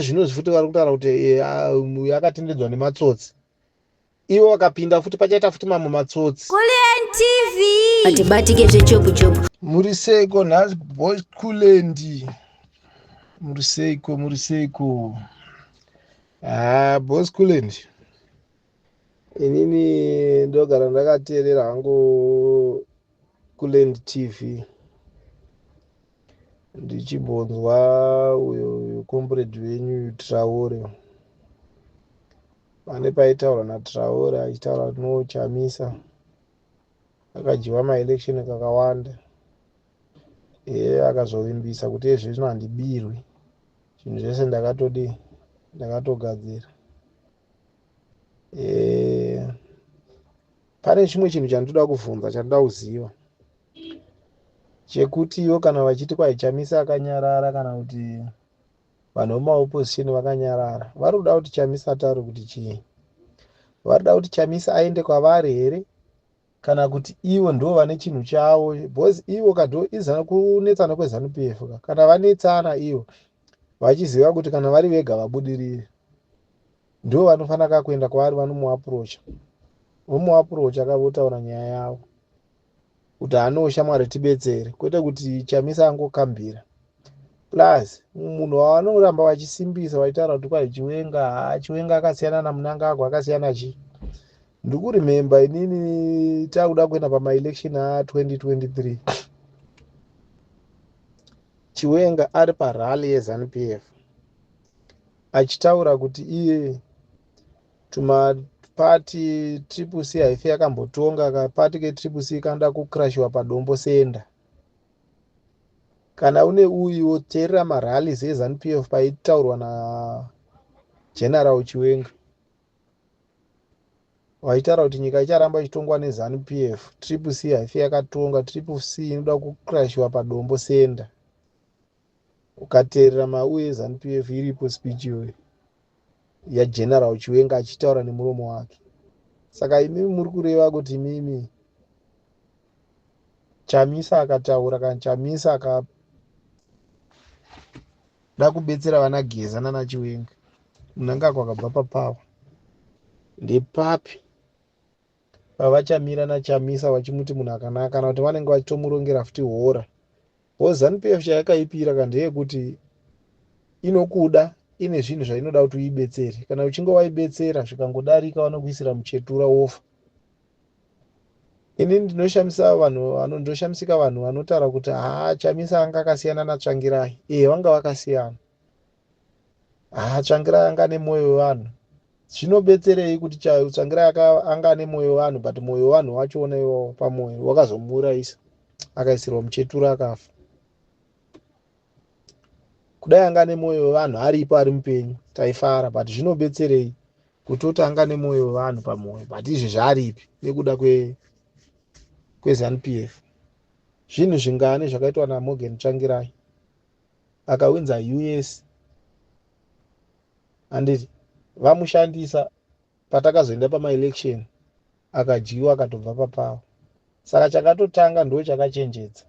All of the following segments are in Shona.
Zvinozvi futi vari kutaura kuti yakatenderedzwa nematsotsi. Ivo vakapinda futi pachaita futi mamwe matsotsi. Kulliant TV. Atibatike zvechopu chopu. Muri seiko nhasi boys Kulliant? Muri seiko, muri seiko? Ah, boys Kulliant. Inini ndogara ndakateerera hangu Kulliant TV. Ndichimbonzwa uyo comrade wenyu Traore. Pane paitaurwa naTraore achitaura kuti no Chamisa akadyiwa maelection kakawanda. Iye akazovimbisa kuti iye zvino handibirwi. Zvinhu zvese ndakatodii, ndakatogadzira. Pane chimwe chinhu chandinoda kuvhunza, chandinoda kuziva. Chekuti ivo kana vachiti kwai Chamisa akanyarara kana kuti vanhu vemaopposition vakanyarara, vari kuda kuti Chamisa ataure kuti chii? Vari kuda kuti Chamisa aende kwavari here? Kana kuti ivo ndo vane chinhu chavo? Because ivo kado izana kunetsana kweZANU PF ka. Kana vanetsana ivo vachiziva kuti kana vari vega vabudirire, ndo vanofanira kuenda kwavari vanomuapproacha. Vomuapproacha ka votaura nyaya yavo kuti ano shamwari tibetsere, kwete kuti Chamisa angokambira. Plus munhu wavanoramba vachisimbisa vachitaura kuti kwai Chiwenga, haa Chiwenga akasiyana naMnangagwa, akasiyana chii. Ndikuremember inini takuda kuenda pamaelection a2023, Chiwenga ari parally yeZANU PF achitaura kuti iye tumapati Triple C haifi yakambotonga, kapati keTriple C kanoda kukrashiwa padombo senda. Kana une uyu teerera marallies eZANU PF paitaurwa naGeneral Chiwenga, vaitaura kuti nyika icharamba ichitongwa neZANU PF, Triple C haifi yakatonga, Triple C inoda kukrashiwa padombo senda. Ukateerera mauye eZANU PF iripo speech iyoyo yaGeneral Chiwenga achitaura nemuromo wake. Saka imimi muri kureva kuti imimi Chamisa akataura kana Chamisa akada kubetsera vana Geza nana Chiwenga, Mnangagwa akabva papower, ndepapi pavachamira naChamisa vachimuti munhu akanaka, kana kuti vanenge vachitomurongera futi hora? Because ZANU PF chayakaipira ka ndeyekuti inokuda, ine zvinhu zvainoda kuti uibetsere. Kana uchinge waibetsera zvikangodarika, vanokuisira muchetura wofa. Ini ndinoshamisa vanhu, ndinoshamisika vanhu vanotaura kuti haa Chamisa anga akasiyana naTsvangirai. Ee, vanga vakasiyana. Haa Tsvangirai anga nemwoyo wevanhu. Zvinobetserei kuti Tsvangirai anga nemwoyo wevanhu, but mwoyo wevanhu wachoona iwawo pamwoyo wakazomuurayisa, akaisirwa muchetura akafa. Kudai anga nemwoyo wevanhu aripo ari mupenyu taifara, but zvinobetserei kutoti anga nemwoyo wevanhu pamwoyo, but izvezvi aripi nekuda kweZANU PF? Zvinhu zvingani zvakaitwa naMorgan Tsvangirai? Akawinza US, handiti? Vamushandisa patakazoenda pamaelection, akadyiwa akatobva papower. Saka chakatotanga ndo chakachenjedza.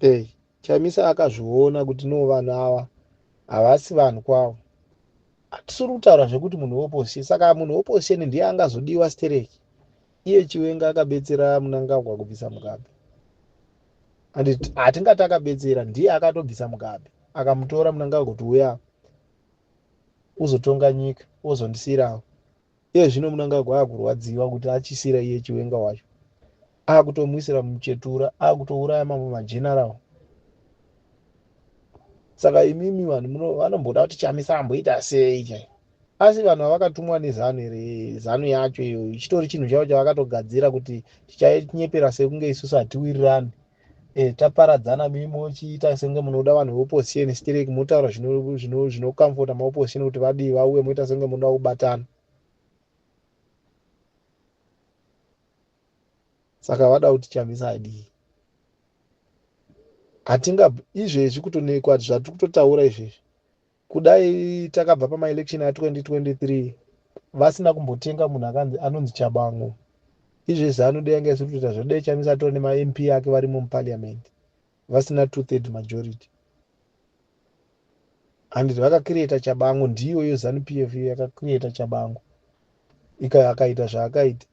Ei, Chamisa akazviona kuti no, vanhu ava havasi vanhu kwavo. Hatisiri kutaura zvekuti munhu weopposition, saka munhu weopposition ndiye angazodiwa stereki. Iye Chiwenga akabetsera Mnangagwa kubvisa Mugabe, handiti? Hatingati akabetsera, ndiye akatobvisa Mugabe, akamutora Mnangagwa kuti uya uzotonga nyika wozondisiyirawo. Iye zvino Mnangagwa akurwadziwa kuti achisiyira iye Chiwenga wacho, akutomuisira muchetura, akutouraya mamwe mageneral. Saka imimi vanhu vanomboda kuti Chamisa amboita sei chai? Asi vanhu vavakatumwa neZANU here? ZANU yacho iyo chitori chinhu chavo chavakatogadzira kuti tichanyepera sekunge isusu hatiwirirani, taparadzana. Mimi mochiita senge munoda vanhu veopposition stereki, motaura zvinokamfota maopposition kuti vadii, vauye, moita senge munoda kubatana. Saka vada kuti Chamisa adii? Hatinga izvezvi kutonekwa zvatiri kutotaura izvezvi. Kudai takabva pamaelection a2023 vasina kumbotenga munhu akanzi anonzi Chabango, izvezvi ZANU dai yanga isiri kutoita zvodai. Chamisa atori nemaMP ake varimo muparliament, vasina 2/3 majority. Handiti vakacreata Chabangu, ndiyoyo ZANU PF iyo yakacreata Chabangu, akaita zvaakaita.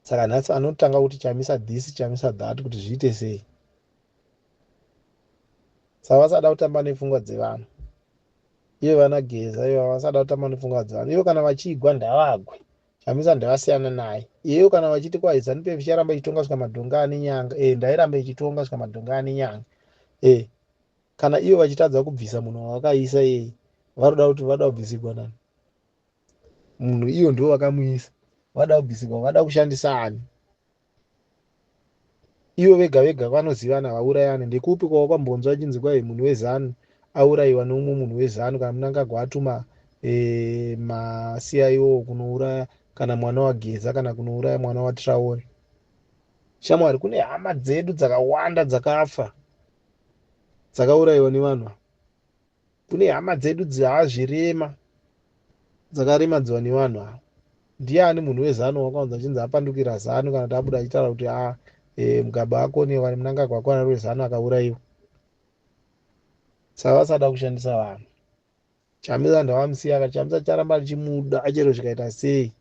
Saka nhasi anotanga kuti Chamisa this, Chamisa that, kuti zviite sei? Saka vasada kutamba nepfungwa dzevanhu. Ivo vana Geza ivo vasada kutamba nepfungwa dzevanhu. Ivo kana vachigwa, ndavagwe. Chamisa ndavasiyana naye. Iyeyo kana vachiti kwai ZANU PF icharamba ichitonga svika madhonga ane nyanga, ndairamba ichitonga svika madhonga ane nyanga. Kana ivo vachitadza kubvisa munhu wavakaisa iyeye, varoda kuti vada kubvisigwa nani? Munhu iyo ndo vakamuisa, vada kubvisigwa, vada kushandisa ani? Ivo vega vega vanozivana, vaurayane. Ndekupi kwawakwambonzwa achinzi kwai munhu weZANU aurayiwa neumwe munhu weZANU, kana Munangagwa atuma maCIO kunouraya kana mwana waGeza kana kunouraya mwana waTraore? Shamwari, kune hama dzedu dzakawanda dzakafa, dzakaurayiwa nevanhu ava. Kune hama dzedu dzaazvirema, dzakaremadziwa nevanhu ava. Ndiani munhu weZANU wakaunza achinzi apandukira ZANU, kana kuti abuda achitaura kuti a Mugabe akoniwa, Munangagwa akona rweZANU, akaurayiwa? Saka vasada kushandisa vanhu. Chamisa ndavamusiya. Chamisa charamba richimuda chero zvikaita sei,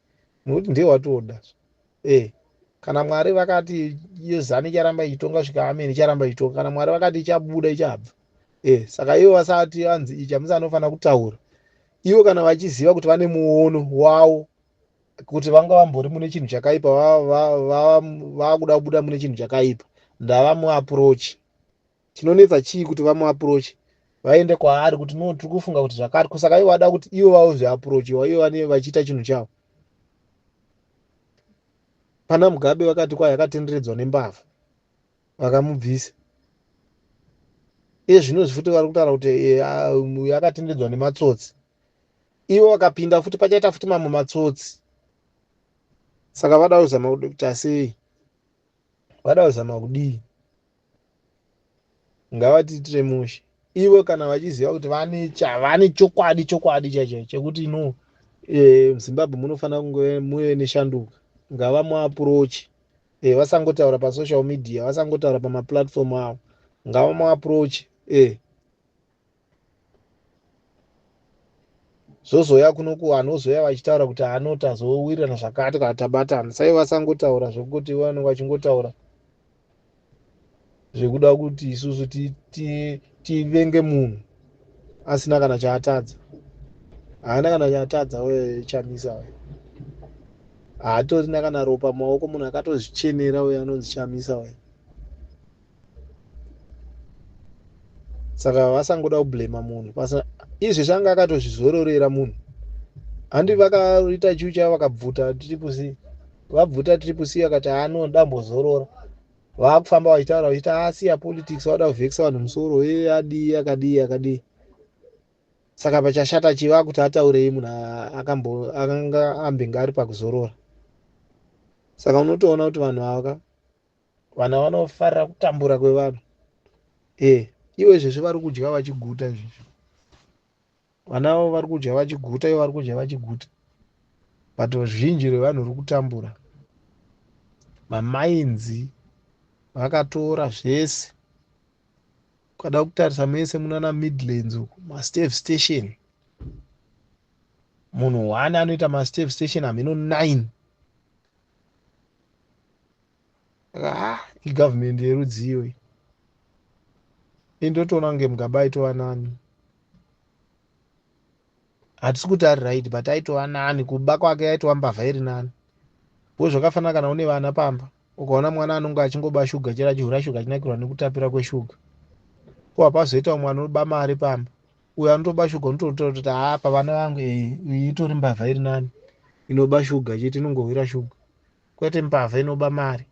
nokuti ndiye watoda. Kana Mwari vakati iyo ZANU icharamba ichitonga svika ameni, icharamba ichitonga. Kana Mwari vakati ichabuda, ichabva. Saka ivo vasati vanzi Chamisa anofanira kutaura. Ivo kana vachiziva kuti vane muono wavo kuti vanga vambori mune chinhu chakaipa, vakuda kubuda mune chinhu chakaipa, ndavamuapproach. Chinonetsa chii kuti vamuapproach, vaende kwaari kuti, "No, tiri kufunga kuti zvakati"? Saka ivo vada kuti ivo vauzviapproachiwa, ivo vane vachiita chinhu chavo. Pana Mugabe vakati kwai akatenderedzwa nembavha, vakamubvisa. Iye zvinozvi futi vari kutaura kuti akatenderedzwa nematsotsi. Ivo vakapinda futi, pachaita futi mamwe matsotsi. Saka vada kuzama kuita sei? Vada kuzama kudii? Ngavatiitire mushe. Ivo kana vachiziva kuti vane chokwadi, chokwadi chaicho chekuti no, Zimbabwe munofanira kunge muve neshanduka, ngavamuapproach. Vasangotaura pasocial media, vasangotaura pamaplatform avo, ngavamuapproach. Zvozoya kunoku, vanozoya vachitaura kuti ano tazowirirana zvakati kana tabatana. Sai vasangotaura zvekuti vanenge vachingotaura zvekuda kuti isusu tivenge munhu asina kana chaatadza. Haana kana chaatadza we Chamisa we, haatorina kana ropa mumaoko. Munhu akatozvichenera uyo anonzi Chamisa we. Saka vasangoda kublema munhu izvezvi anga akatozvizororera munhu. Handi vakaita chiu chavo, vakabvuta Triple C, vabvuta Triple C, vakati ano dambozorora. Vaakufamba vachitaura vachiti asiya politics, vada kuvhekisa vanhu musoro e adii, akadii, akadii. Saka pachashata chiva kuti ataurei munhu akanga ambenge ari pakuzorora? Saka unotoona kuti vanhu ava, vanhu vanofarira kutambura kwevanhu. Ivo izvezvi vari kudya vachiguta. Izvezvi vana vavo vari kudya vachiguta, ivo vari kudya vachiguta, but ruzhinji rwevanhu ruri kutambura. Mamainzi vakatora zvese. Ukada kutarisa mese munana Midlands uku, mastave station, munhu one anoita mastave station hameno 9. Ah, igovernment yerudziyo iyi. Indotoona kunge Mugabe aitova nani. Hatisi kuti ari right, but aitova nani. Kuba kwake aitova mbavha iri nani, bo zvakafanana kana une vana pamba, ukaona mwana anonge achingoba shuga chero, achihura shuga, achinakirwa nekutapira kweshuga, ko hapazoita umwe anoba mari pamba? Uyo anotoba shuga unototaura kuti haa, pavana vangu iyi itori mbavha iri nani inoba shuga chete, inongohwira shuga, kwete mbavha inoba mari.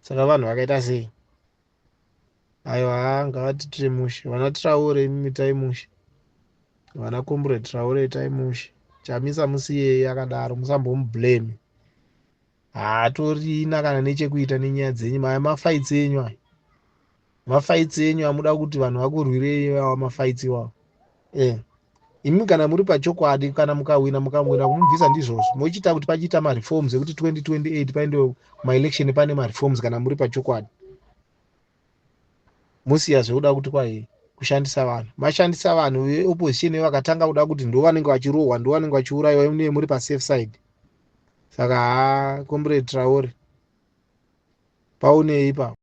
Saka vanhu vakaita sei? Aiwa, haa, ngavatitire mushe. Vana Traore, imi mitai mushe. Vana Comrade Traore, itai mushe. Chamisa musiyei akadaro, musambomublame. Haatorina kana nechekuita nenyaya dzenyu. Maya mafights enyu aya, mafights enyu amuda kuti vanhu vakurwirei awa, mafights iwawo. Imi kana muri pachokwadi, kana mukawina, mukawina kumubvisa, ndizvozvo. Mochiita kuti pachiita mareforms ekuti 2028 paende kumaelection pane mareforms. Kana muri pachokwadi, musiya zvekuda kuti kwai kushandisa. Kushandisa vanhu, mashandisa vanhu veopposition, vakatanga kuda kuti ndo vanenge vachirohwa, ndo vanenge vachiurayiwa, munee muri pasafe side. Saka haa, Comrade Traore, paunei ipapo?